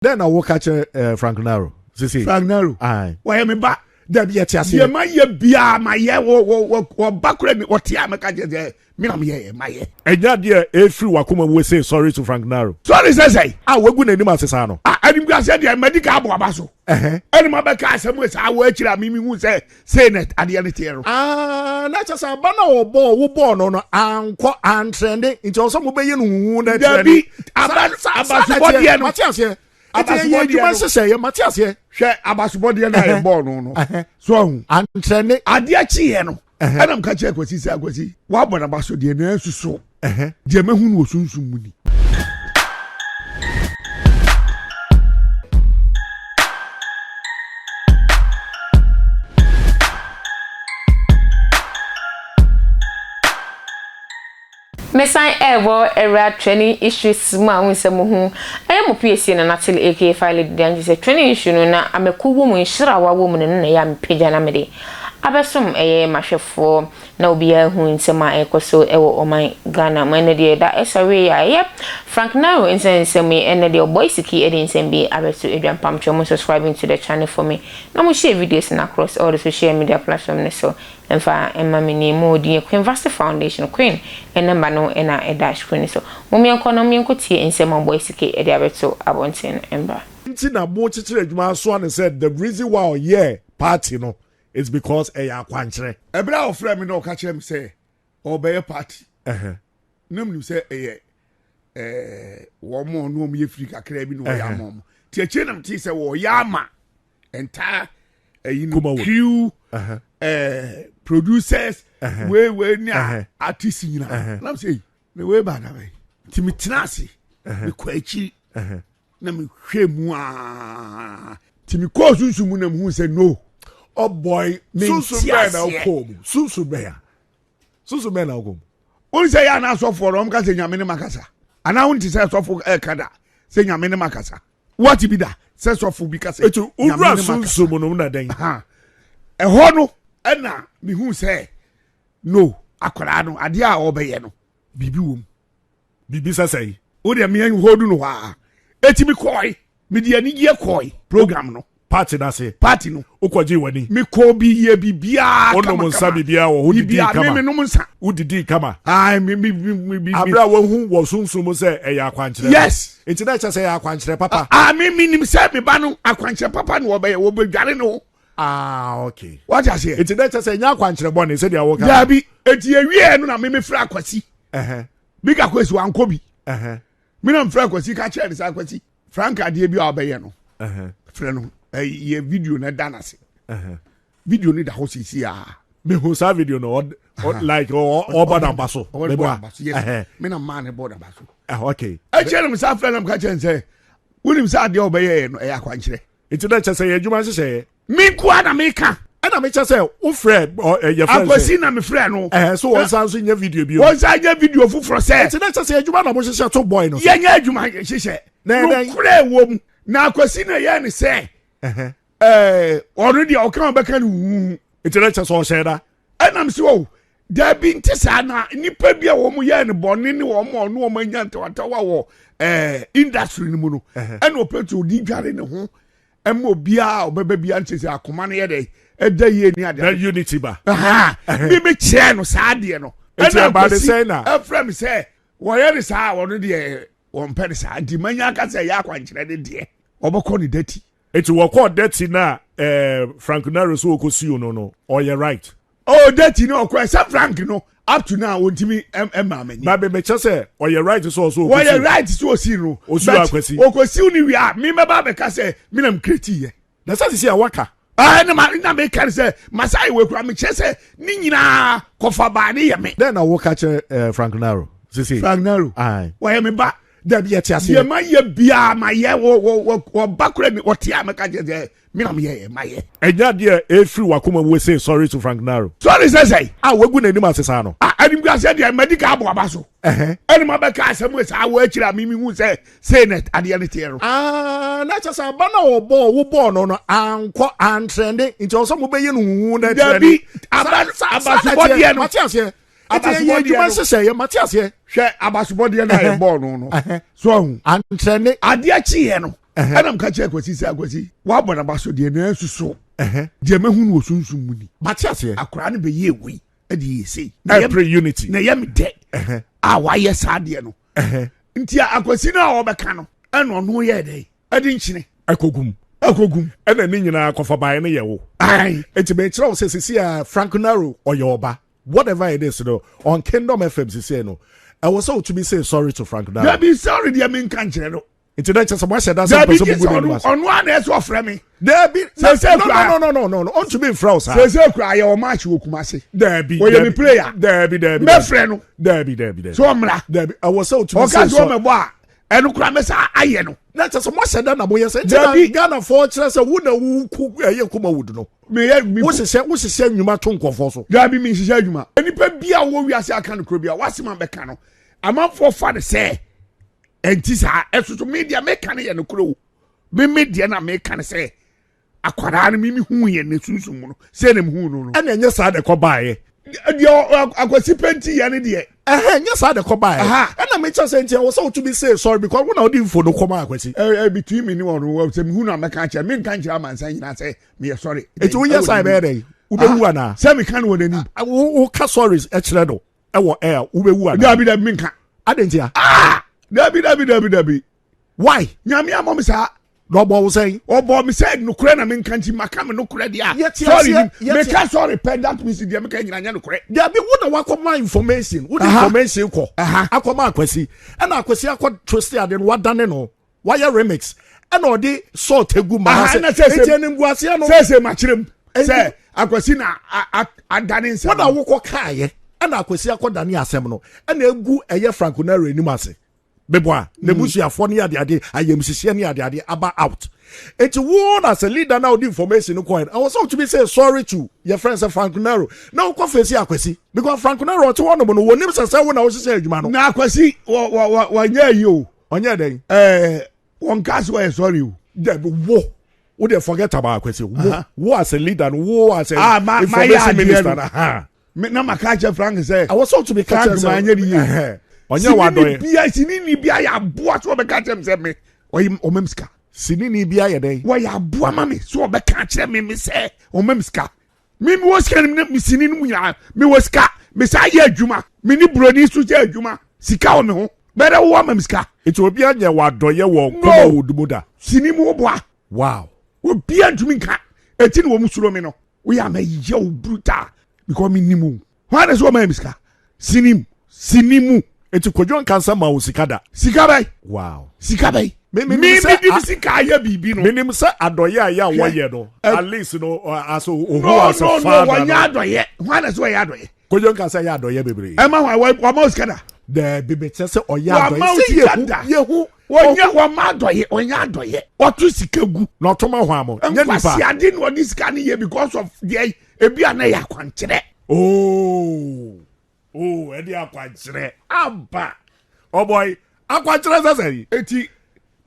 Dɛn na woka kyerɛ eh, Frank Naro? Sisi. Frank Naro. Aye. Wɔyɛ me ba. Dabi yɛ te aseɛ. Deɛ ma yɛ biara ma yɛ wɔ wɔ wɔ wɔba kura mi wɔte a mɛka kyerɛ sɛ mi na mi yɛ ma yɛ. Ɛnyɛ adeɛ efiri wakoma mu say sorry to Frank Naro. Sorry sɛ sɛ. A wagu n'anim ase saa no. A animguaseɛ deɛ madi ka abɔ aba so. Ɛna ma bɛka asɛm wɔ saa wɔ akyire a mi mi hu sɛ sei na adeɛ no teɛ no. Ah, na kyɛ sɛ aba na ɔbɔɔ wo bɔɔ no no ankɔ antrɛnde nti ɔsɛ mo bɛyɛ no huhu na ɛtrɛnde. Dabi aba abasobɔdeɛ no. Mate aseɛ. Nti ɛyɛ adwuma nhyehyɛeɛ mate aseɛ. Hwɛ abasobɔdeɛ no a yɛbɔɔ no no so ahu. Antrɛnde. Adeɛ kyeeɛ no ɛna mka kyerɛ Kwasi sɛ Akwasi woabɔ n'abasodeɛ nanso so deɛ mahu no wɔ sunsum mu ni. Mesan ɛɛbɔ awura training issues mu a wohu sɛ mo ho ɛyɛ mo piesie na natele aka fire lady deɛ nkyɛ sɛ training issue no na amako wɔ mu nhyirawa wɔ mu no ɛno na ɛyɛ a mepagya na mede abɛsom ɛyɛ mahwɛfoɔ na obiara ahu nsɛm a ɛrekɔ so wɔ ɔman Ghana mu. Ɛnnɛ deɛ da ɛsɔree a ɛyɛ Frank Naro nsɛnsɛm yi, ɛnnɛ deɛ ɔbɔe siki de nsɛm bi abɛto adwa. Mpamokyɛw mo subscribing to the channel for me na mo share videos no across all the social media platform no so mfa mma me nie. Mo din yɛ Queen Vasti Foundation, Queen number no na ɛda screen no so. Mom yɛnkɔ na mom yɛnkɔ tie nsɛm a ɔbɔe siki de abɛto abɔnten no mbra. Nti na mo kyekyere adwuma asoa no sɛ the reason why ɔyɛɛ party no It's because ɛyɛ akwankyerɛ. Ɛberɛ a ɔfrɛɛ me na ɔka kyerɛ me sɛ ɔrebɛyɛ party na menim sɛ ɛyɛ wɔn a ɔne wɔn yɛ firi kakra bi na ɔyɛ ama wɔn nti akyire na metee sɛ wɔyɛ ama entire ɛyi no crew producers wei wei ne artist nyinaa na mesɛ na wei ba na bɛyɛ nti metena ase mekɔ akyiri na mehwɛ mu aa nti mekɔɔ sunsum mu na mehu sɛ no. Ɔbɔe sunsum bɛn na wokɔɔ mu sunsum bɛn a sunsum bɛn na wokɔɔ mu. Wọ́n sɛ yɛ anaa asɔfoɔ no wɔn ka sɛ nyame ne ma kasa anaa wɔn ti sɛ sɔfo ɛka da sɛ nyame ne ma kasa wɔte bi da sɛ sɔfo bi kasa nyame ne ma kasa. Etu wura sunsum no na dɛn. Ɛhɔ no ɛna mehu sɛ no akwadaa no adeɛ a ɔbɛyɛ no biribi wɔ mu. Biribi sɛ sɛn? Wo deɛ me hold no hɔ a. Eti me kɔe. Me de anigyeɛ kɔe program no. Party no ase. Party no. Wokɔgyee w'ani. Me kɔɔ bi yɛ biribiara kama kama. Wonom nsa biribiara wɔ hɔ didii kama. Me me nom nsa. Wodidii kama. Ae me me me me. Abere a wahu wɔ sunsum mu sɛ ɛyɛ akwankyerɛ. Yes. Nti na ɛkyɛ sɛ ɛyɛ akwankyerɛ papa. Ah me me nim sɛ me ba no akwankyerɛ papa na wɔbɛyɛ wɔbɛdware ne ho. Ah okay. Wate aseɛ. Nti na ɛkyɛ sɛ ɛnyɛ akwankyerɛ bɔne sɛdeɛ wɔka. Daabi eti ewie no na me me frɛ akwasi. Big Akwasi wankɔ bi. Me na mfrɛ Akwasi ka kyerɛ no sɛ Akwasi Frank adeɛ bi a ɔbɛyɛ no frɛ no yɛ video no da n'ase. Video no da hɔ sisi a. Mehu saa video no like ɔbɔ n'aba so. Ɔbɔ n'aba so yes. Me na maa ne bɔ n'aba so. Okay. Ɛkyɛ no mesa frɛ no ka kyerɛ no sɛ wonim sɛ adeɛ a ɔbɛyɛ no ɛyɛ akwankyerɛ. Nti na kyɛ sɛ yɛ adwuma nhyehyɛeɛ. Me nkoa na meka. Ɛna mekyɛ sɛ wofrɛ yɛfrɛ Akwasi na mefrɛ no. Ɛhɛ so wɔn san so nyɛ video bio. Wɔn san nyɛ video foforɔ sɛ. Nti na kyɛ sɛ adwuma na mo hyehyɛ to boy no so. Yɛnyɛ adwuma hyehyɛ. Na ɛdɛn. Nokorɛ wɔ mu. Na Akwasi na ɛyɛ ne sɛ. Ɛɛ ɔno deɛ ɔka ɔbɛka no huhu. Nti na kyɛ sɛ ɔhyɛ da. Ɛnam sɛ o dabi nte saa na nipa bi a wɔn yɛ no bɔne ne wɔn a ɔne wɔn anya ntawantawa wɔ ɛɛ industry no mu no ɛna ɔpɛ tí odi dware ne ho ɛma obiara a ɔbɛba biara nkyɛn sɛ akoma no yɛ dɛ ɛda yie ne adeɛ. Na unity ba. Mi mi kyerɛ no saa adeɛ no. Ɛna nkosi ɛfrɛ mi sɛ wɔyɛ ne saa wɔn deɛ wɔn pɛ ne saa nti manya aka sɛ ɛyɛ akwankyerɛ ne deɛ ɔbɛkɔ ne dati. Eti wɔkɔɔ dati na ɛɛ Frank Naro so wɔkɔ siw no no ɔyɛ right. Oh dati no ɔkɔ ɛsɛ Frank no up to now ontimi ɛma amani. Ba bɛ bɛkyɛ sɛ ɔyɛ right sɛ ɔsɛ ɔkɔsiw. Wɔyɛ right sɛ ɔsi no. Osiw akwasi. Ɔkɔsiw no wie a mi mɛba abɛka sɛ mi na mi kireti yɛ. Na sɛ sisi a waka. Ɛɛ na ma na mi ka sɛ masa yɛ wɔ ekura mi kyerɛ sɛ ne nyinaa kɔfa baa ne yɛ me. Dɛn na woka kyerɛ ɛɛ Frank Naro sisi. Frank Naro. Ayi. Wɔyɛ mi ba. Dabi yɛ te aseɛ. Deɛ ma yɛ biara ma yɛ wɔ wɔ wɔ ba kura ni ɔte a mɛka kyerɛ sɛ mi na mi yɛ ma yɛ. Ɛnyɛ adeɛ a ɛfiri w'akoma mu say sorry to Frank Naro. Sorry sɛ sɛn. A wagu n'anim ase saa no. A animguaseɛ deɛ madi ka abɔ aba so. Ɛna ma bɛka asɛm wɔ saa wɔ akyire a mimi hu sɛ sei na adeɛ no teɛ no. Ah, na kyɛ sɛ aba na ɔbɔɔ wo bɔɔ no no ankɔ antrɛnde nti ɔsɛ mo bɛyɛ no huhu na ɛtrɛnde. Dabi aba abasobɔdeɛ no. Mate aseɛ. Nti ɛyɛ adwuma nhyehyɛeɛ mate aseɛ. Hwɛ abasobɔdeɛ no a yɛbɔɔ no no so ahu. Antrɛnde. Adeɛ kyeeɛ no. Ɛna meka kyerɛ Akwasi sɛ Akwasi wabɔ n'aba so deɛ nanso so deɛ mahu no wɔ sunsum mu ni. Mate aseɛ. Akwaraa no bɛyɛ wei ɛde yɛ sei. Ɛpere unity. Na ɛyɛ me dɛ a wayɛ saa deɛ no. Nti Akwasi no a ɔbɛka no ɛna ɔno yɛ dɛ ɛde nkyene. Ɛkɔgum. Ɛkɔgum. Ɛna ne nyinaa kɔfa baeɛ no yɛ wo. Ayi. Nti mekyerɛ wo sɛ sisi a Frank Naro ɔyɛ ɔba. Whatever it is no on Kingdom FM sisi no ɛwɔ sɛ wotumi say sorry to Frank Naro. Dabi sorry deɛ menka nkyerɛ no. Nti na kyerɛ sɛ moahyɛ da sɛ mpɛ sɛ mugu n'anim ase. Ɔno a na ɛsɛ ɔfrɛ me. Dabi no no no no no ɔntumi nfrɛ wo saa. Sese kura ayɛ wɔ match wɔ Kumasi. Dabi wɔyɛ mi player. Dabi dabi mɛfrɛ no. Dabi dabi dabi. So ɔmra. Dabi ɛwɔ sɛ otumi sɛ ɔka sɛ ɔmɛbɔ a ɛno kura mɛ sa ayɛ no. Na kyerɛ sɛ moahyɛ da na moyɛ sɛ nti na Ghanafoɔ kyerɛ sɛ wo na wo ku ɛyɛ Kumawood no. Meyɛ mi. Wohyehyɛ wohyehyɛ nnwuma to nkɔfoɔ so. Dabi mi nhyehyɛ adwuma. Nipa bi a wɔ wiase aka no kuro bi a wasema bɛka no amanfoɔ fa no sɛ ɛnti saa ɛsoso me deɛ meka no yɛ nokorɛ o me me deɛ na meka no sɛ akwadaa no me me hu yɛ ne sunsum mu no sɛ na mehu no no ɛna ɛnyɛ saa de kɔ baeɛ deɛ akwasi pɛnti yɛ ne deɛ ɛhɛ ɛnyɛ saa de kɔ baeɛ ɛna mekyɛ sɛ nti ɛwɔ sɛ wotumi say sorry because wo na wode info no kɔma akwasi ɛ between me ne ɔno sɛ mehu no a mɛka kyerɛ menka nkyerɛ amansan nyinaa sɛ meyɛ sorry ɛti woyɛ saa ɛbɛyɛ dɛn wobɛwu anaa sɛ meka no wɔ n'anim woka sorry kyerɛ no ɛwɔ air wobɛwu anaa dabi dabi menka adɛn ntia ah dabi dabi dabi dabi why nyame amɔ me saa na ɔbɔ wo sɛn ɔbɔ me sɛ nokorɛ na menka nti maka me nokorɛ deɛ a sorry meka sorry pɛ that means deɛ meka nyina nyɛ nokorɛ dabi wo na wakɔma information wode information kɔ akɔma akwasi ɛna akwasi akɔ twist ade no wadane no wayɛ remix ɛna ɔde salt egu ma ha sɛ eti animguaseɛ no sɛsɛ makyerɛ mu sɛ akwasi na adane nsɛm wɔn a wokɔ kaayɛ ɛna akwasi akɔdane asɛm no ɛna egu ɛyɛ Franco Nero anim ase bebo a n'ebusuafoɔ ne adeade ayamsisiɛ ne adeade aba out eti wo na sɛ leader na ɔde information no kɔɛ ɛwɔ sɛ otumi say sorry to your friend sɛ Franco Nero na wokɔ face akwasi because Franco Nero ɔte hɔ nom no wɔnim sɛ sɛ wo na wohyehyɛ adwuma no. Na akwasi wɔ wɔ wɔnyɛ yi o. Ɔnyɛ dɛn. Ɛɛ wɔn kaa sɛ ɔyɛ sorry o. Dabi wo wo deɛ forget about akwasi wo wo as a leader no wo as a ah, ma, information minister na ha. Me na ma ka kyerɛ Frank sɛ. Awɔ sɛ otumi ka kyerɛ sɛ Frank ma nyɛ de yie. Ɔnyɛ wa dɔyɛ. Bia sini ni bia yɛ aboa so ɔbɛka kyerɛ mi sɛ me ɔyɛ ɔmam sika. Sini ni bia yɛ dɛn. Wɔyɛ aboa ma mi so ɔbɛka kyerɛ mi mi sɛ ɔmam sika. Mi mi wɔ sika ni mi sini ni mu nyinaa mi wɔ sika mi sa yɛ adwuma mi ni buroni so yɛ adwuma sika wɔ mi ho bɛrɛ wo ama mi sika. Nti obi anyɛ wa dɔyɛ wɔ kɔmɔ wo dumu da. Sini mu boa. Wow. Obi antumi nka eti ni wɔn suro mi no woyɛ ama yɛ wo brutal because mi ni mu hɔn na sɛ wɔn ayɛ mi sika sini mu sini mu. Eti Kojo Nkansa ma wo sika da. Sika bɛyi. Wow. Sika bɛyi. Mi mi mi di mi sika ayɛ biribi no. Minim sɛ adɔyɛ a yɛ a wɔyɛ no at least no as ohu as a father. No no no wɔnyɛ adɔyɛ hɔn na sɛ wɔyɛ adɔyɛ. Kojo Nkansa yɛ adɔyɛ bebree. Ɛma hɔn wɔma wo sika da. Dɛbi mi kyɛ sɛ ɔyɛ adɔyɛ sɛ yehu yehu. Wɔnyɛ wɔma adɔyɛ ɔnyɛ adɔyɛ ɔto sika gu. Na ɔto ma hɔn mo nyɛ nipa. Nkwasiade na ɔde sika no yɛ because of deɛ ebi a na yɛ akwankyerɛ. Oh. Oh, ɛde akwankyerɛ ampa. Ɔbɔi, akwankyerɛ sɛ sɛ yi. Eti,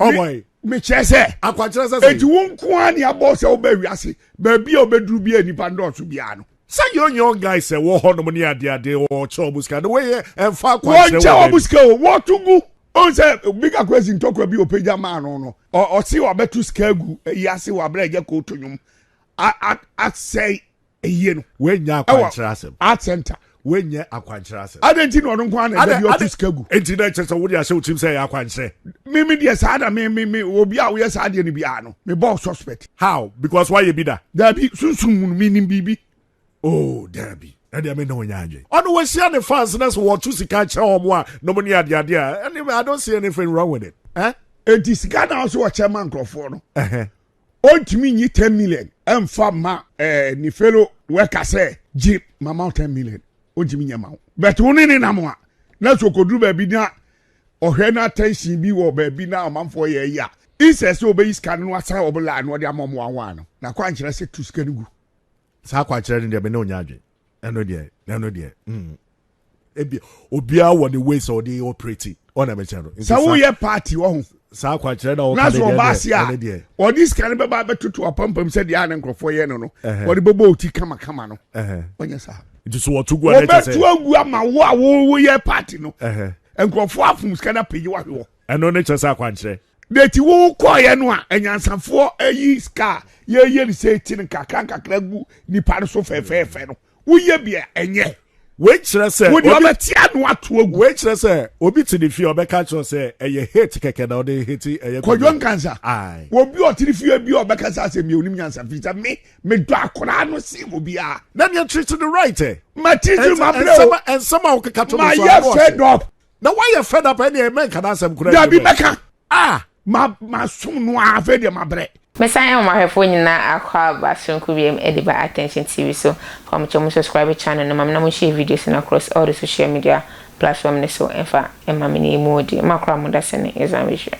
ɔbɔi. Mekyerɛ sɛ. Akwankyerɛ sɛ sɛ yi. Eti wo nko ara ni abɔ sɛ wobɛ wiase baabi a wobɛduru bi a nipa ndɔɔso biara no. Sɛ young young guys sɛ wɔ hɔnom ne ade ade wɔkyɛ ɔmo sika no wɔyɛ ɛnfa akwankyerɛ wɔ. Wɔnkyɛ ɔmo sika o, wɔto gu. Ɔn sɛ Big Akwesi ntɔkwa bi ɔpagya maa no no, ɔse wabɛto sika agu ayi ase wɔ aberɛ a ɛgya kooto nwom asɛe eyie no. Wenya akwankyerɛ asɛm. Art center. Wenya akwankyerɛ asɛm. Adɛn nti na ɔno nko ara na ɛda bi ɔto sika gu. Enti na kyerɛ sɛ wode ahyɛ wo tirim sɛ ɛyɛ akwankyerɛ. Me me deɛ saa na me me me obi a woyɛ saa deɛ no biara no me bɔ suspect. How? Because wayɛ bi da. Dabi sunsum mu no me nim biribi. Oh dabi ɛdeɛ me ne wo nyɛ adwene. Ɔno wahyia ne fans na sɛ wɔto sika kyerɛ wɔn a nom ne adeade a ɛne I don't see anything wrong with it. Eh? Enti sika na ɔso wɔkyɛ ma nkurɔfoɔ no. Ɔntumi nyi 10 million ɛmfa ma eh, ne fellow worker sɛ gye mama 10 million. Ɔntumi nyɛ ma wo. But wo ne ne nam a na sɛ ɔkɔduru baabi na ɔhwɛ na attention bi wɔ baabi na ɔmanfoɔ yɛ ayi a insɛ sɛ ɔbɛyi sika no na wasan ɔmo line na ɔde ama ɔmo wanwan no na kwankyerɛ sɛ tu sika no gu. Saa akwankyerɛ no deɛ me ne wo nyɛ adwene. Ɛno deɛ ɛno deɛ mm. Ebi obiara wɔ ne ways a ɔde operate ɔna mekyɛ no. Sɛ woyɛ party wɔ ho. Saa akwankyerɛ na ɔka ne deɛ ɛno deɛ. Ɔde sika no bɛba abɛtoto apampam sɛ deɛ a ne nkurɔfoɔ yɛ no no. Ɔde bɛbɔ oti kamakama no. Ɔnyɛ saa. Nti so wɔto gu a na ɛkyɛ sɛ. Wɔbɛto agu ama wo a woyɛ party no. Nkurɔfoɔ afom sika no apagye wahwe hɔ. Ɛno ne kyerɛ sɛ akwankyerɛ. Na eti wo kɔɔyɛ no a, anyansafoɔ ayi sika a yɛyɛ no sɛ ti no nkakra nkakra gu nipa no so fɛfɛɛfɛ no, woyɛ bi a ɛnyɛ. Wei kyerɛ sɛ Wode ɔbɛte ano ato agu. Wei kyerɛ sɛ obi te ne fie ɔbɛka kyerɛ sɛ ɛyɛ hate kɛkɛ na ɔde hate ɛyɛ Kwadwo Nkansa. Obi ɔte ne fie bi a ɔbɛka sɛ asɛm yɛ onim nyansa firi sɛ me medɔ akwadaa no sen obiara. Na nea treat no right ɛ. Ma treat no ma brɛ o. Nsɛm a wokeka to no so. Ma yɛ fed up. Na woayɛ fed up ɛneɛ mɛnka n'asɛm koraa. Dabi mɛka. Ah! Ma masom no ara afei deɛ mabrɛ. Mesan ma m'ahwɛfoɔ nyinaa akwaaba soronko biam de ba Attention TV so. Fa mo kyɛ mo subscribe channel no ma me na mo share videos no across all the social media platform no so mfa mma me na ɛmu ɔdi. Makora mo dasene Yɛsan bɛhyia.